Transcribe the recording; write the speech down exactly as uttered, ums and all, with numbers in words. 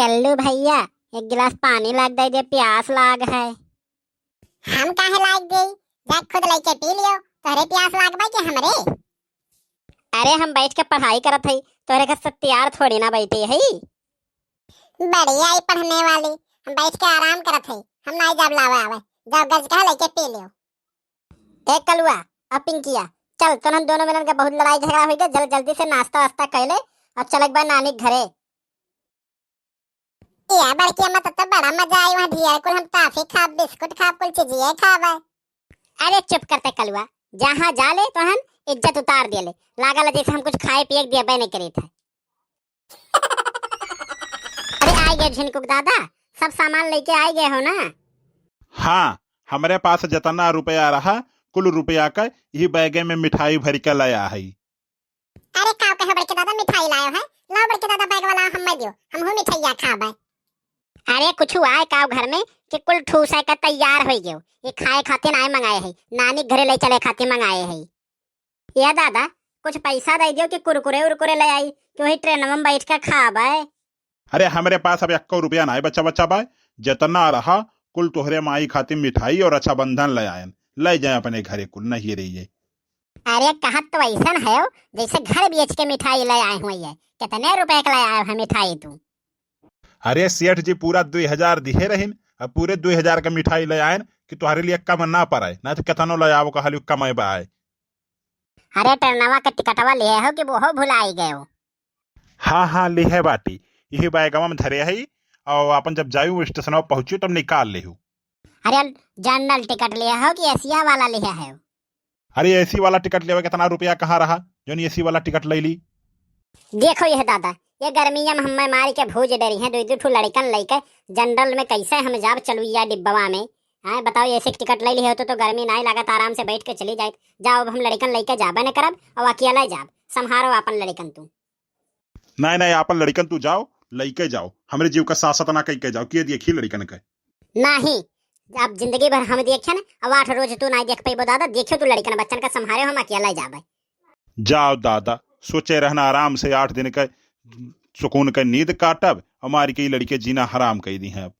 कल्लू भैया, एक गिलास पानी लाग दे दे, प्यास लाग है। हम काहे लाग देई? जा खुद लइके पी लियो, तोहरे प्यास लाग बा कि हमरे? अरे हम बैठ के पढ़ाई करत हई, तोहरे घर से तैयार थोड़ी ना बैठे हई। बढ़िया ही पढ़ने वाली, हम बैठ के आराम करत हई, हम नाई जाब लावे आवे। जाओ गज कहा लइके पी लियो। ए कलुआ, अब पिंकिया, चल, तोहन दोनों मिलन के बहुत लड़ाई झगड़ा होइ गए, जल्द जल्दी से नाश्ता वास्ता कर ले और चलक बा नानी के घरे। ए बड़की अम्मा, तब तो बड़ा मजा आई वहाँ ढिया कुल, हम टाफी खाब, बिस्कुट खाब, कुल चीजिए खाब। अरे चुप करते कलुआ, जहाँ जा ले तोहन इज्जत उतार दे ले, लागल है जैसे हम कुछ खाए पिए के दिया नहीं करीत है। अरे आ गए झिनकुक दादा, सब सामान लेके आ गए हो ना? हाँ, हमरे पास जितना रुपया रहा, कुल रुपया का यही बैगे में मिठाई भर के लाया है। अरे का कहे बड़के दादा, मिठाई लायो है? लाओ बड़के दादा, बैग वाला हम मैं दियो, हम हूँ मिठाइया खाबे। अरे कुछ आए का घर में कि कुल ठूसे का तैयार हो गयो, ये खाए खातिर आए मंगाए है, नानी के घरे ले चले खातिर मंगाए है। या दादा, कुछ पैसा दे दियो कि कुरकुरे उरकुरे ले आई, कि वही ट्रेनवा में बैठ के खाबे। अरे हमरे पास अब एक्को रुपया नाई बचा बचा बा, जितना रहा कुल तोहरे माई खातिर मिठाई और रक्षाबंधन ले आयन, ले जाए अपने घरे कुल, नहीं रहिए। अरे कहत तो ऐसन है जैसे घर बेच के मिठाई ले आए हुए है, कितने रुपए का ले आए है मिठाई तू? अरे सेठ जी पूरा दुई हजार दिहे रहिन, अब पूरे दुई हजार का मिठाई ले आयन कि तोहरे लिए कम ना पड़े, ना तो कितनो ले आओ कहलियो कम बा आए। अरे ट्रेनवा के टिकटवा लिहे हो कि वो भुलाई गए हो? हाँ हाँ लिहे बाटी, यही बैगवा में धरे है, और अपन जब जायू स्टेशनवा पहुँचू तब निकाल लेहू। अरे जनरल टिकट लिहे हो कि एसिया वाला लिहे हो? अरे एसी वाला टिकट लेवे कितना रुपया कहाँ रहा, जौन एसी वाला टिकट ले ली। देखो यह दादा, ये गर्मिया में हमें मारी के भूज डरी हैं, दो दो ठो लड़कन लेके जनरल में कैसे हम जाब चलुइया डिब्बवा में? हाँ बताओ, एसी के टिकट ले लिहे होते तो गर्मी नाई लागत, आराम से बैठ के चली जाए। जाओ अब हम लड़कन लेके जाबे न करब और अकेला जाब, संभारो अपन लड़कन तू। नहीं नहीं, अपन लड़कन तू जाओ, लेके जाओ, हमरे जीव का सासत ना कई के जाओ, के देखी लड़कन के। नहीं, अब जिंदगी भर हम देखे न, अब आठ रोज तू नहीं देख पैबो दादा, देखियो तू लड़कन बच्चन का संभारे, हम अकेला जाबे। जाओ दादा, सोचे रहना आराम से आठ दिन के सुकून के नींद काटब, हमारी के ई लड़के जीना हराम कई दी हैं। अब